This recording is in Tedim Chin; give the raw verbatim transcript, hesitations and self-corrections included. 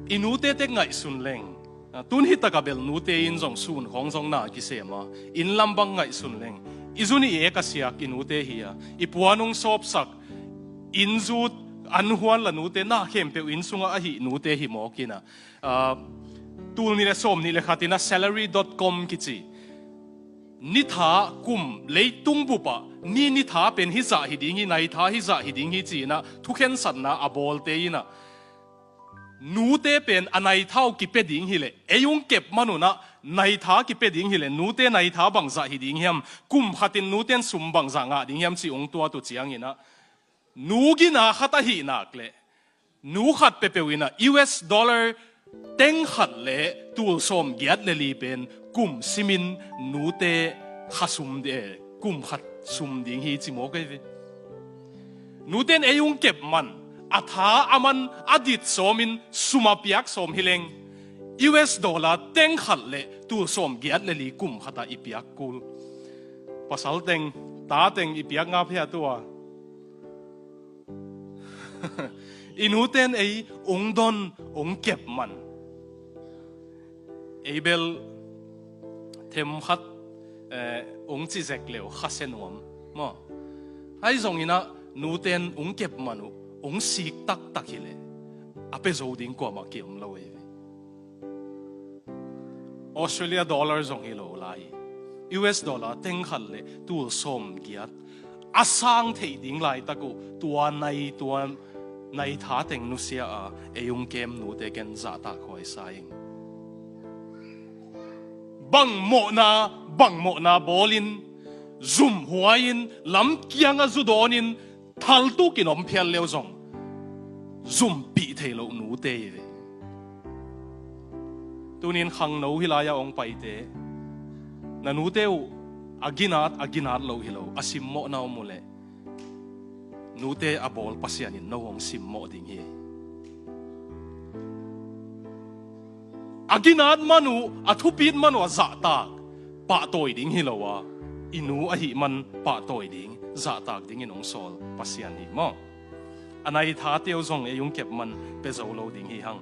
I nute tek ngaihsun leng, a, tun hi taka bel nute in zong sun khawng zong na kisem a, inn lam bang ngaihsun leng, i zu nih i ek a siak i nute hi a, i puan hong sawpsak, inn zut, an huan la nute, na khempeuh inn sungah ahi nute hi mawk in a, a, tul nih le sawm nih le khat in a salary dot com kici ni tha kum leitung bupah ni, ni tha pen hi zah hi ding hi, nai tha hi zah hi ding hi ci-in a thukhensatna a bawlte in a, nute pen a nai tha uh kipia ding hileh, ei hong kep man un a nai tha kipia ding hileh, nute nai tha bangzah hi ding hiam, kum khatin nute in sum bangzah ngah ding hiam ci hong tuat uh ciangin a, nu gina khat ahih nak leh nu khat peuhpeuh in a U S dollar teng khat le tul sawm giat le li pen kum simin nute kha sum de, kum khat sum ding hi ci mawk ei ve. Nute in ei hong kep man, a tha a man a dit sawmin sum a piak sawm hi leng, U S dollar teng khat le tul sawm giat le li kum khat a i piak kul. Pasal teng, ta teng i piak ngap hi a tua. I nute in ei hong don, hong kep man. Ei bel them khat, eh, hong ci zek leu khasia nuam maw. Ahi zongin a nute in hong kep man uh, hong sik taktak hileh, a pia zo ding kuamah ki om lo ei ve. Australia dollar zong hi lo lai, U S dollar teng khat le tul sawm giat a sang theih ding laitak uh, tua nai, tua nai tha teng nusia a ei hong kem nute ken zahtak huai sa ing. Bang mawhna, bang mawhna bawlin, zum huai-in, lamkiang a zu dawnin, thaltukin om phial leu zong zumpih thei loh nute hi ve. Tunin khangno hi lai-a hong paite, na nute uh a ginat, a ginat loh hi lo, a simmawhna om uh leh, nute a bawl Pasian in no hong simmawh ding hi. A ginat man uh, a thupit man uh a zahtak pahtawi ding hi lo a, i nu ahih man pahtawi ding, zahtak dingin hong sawl Pasian hi maw. A nai thate uh zong ei hong kep man pia zo lo ding hi hang.